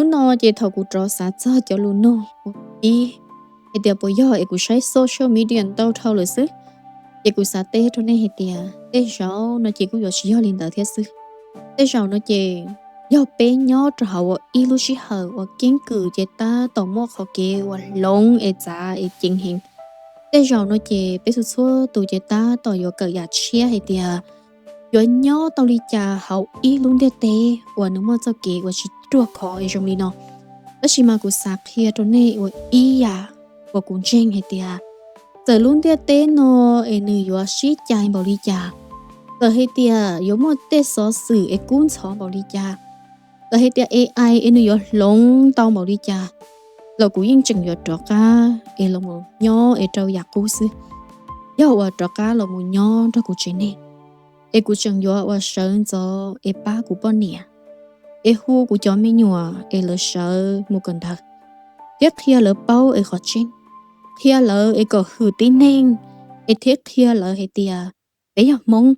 Hnub no ces thaum kuv rov xav txog cov lus nug ib hais tias puas yog es kuv saib social media ntau dhau lawm xwb, ces kuv xav teb rau nej hais tias tej zaum no ces kuj yuav tsis yog li ntawd thiab xwb. Tej zaum no ces yog peb nyob rau hauv ua ib lub sij hawm uas keeb kwm ces tab tom muaj qhov kev uas hloov es txav es ceev heev. Tej zaum no ces peb txhua txhua tus ces tab tom yuav kawm yam tshiab hais tias yuav nyob tau li cas hauv ib lub ntiaj teb uas nws muaj txoj kev uas tsis ruaj khov es zoo li no. Tab sis mas kuv xav qhia rau nej ua ib yam uas kuv ntseeg hais tias txawm lub ntiaj teb no es nws yuav sib cais npaum li cas, txawm hais tias yuav muaj tej xov xwm es kub ntxhov npaum li cas, txawm hais tias A I es nws yuav hloov tau npaum li cas, los kuv yeej tseem yuav rov qab es los mus nyob es rau yam qub xwb. Yog uas rov qab los mus nyob nrog kuv tsev neeg, es kuv tseem yuav uas sawv ntxov es pab kuv poj niam, es hu kuv cov me nyuam es lawv sawv mus kawm ntawv, thiab qhia lawv paub es qhov tseeb, qhia lawv es kom hwm tib neeg, es thiab qhia lawv hais tias peb yog Hmoob,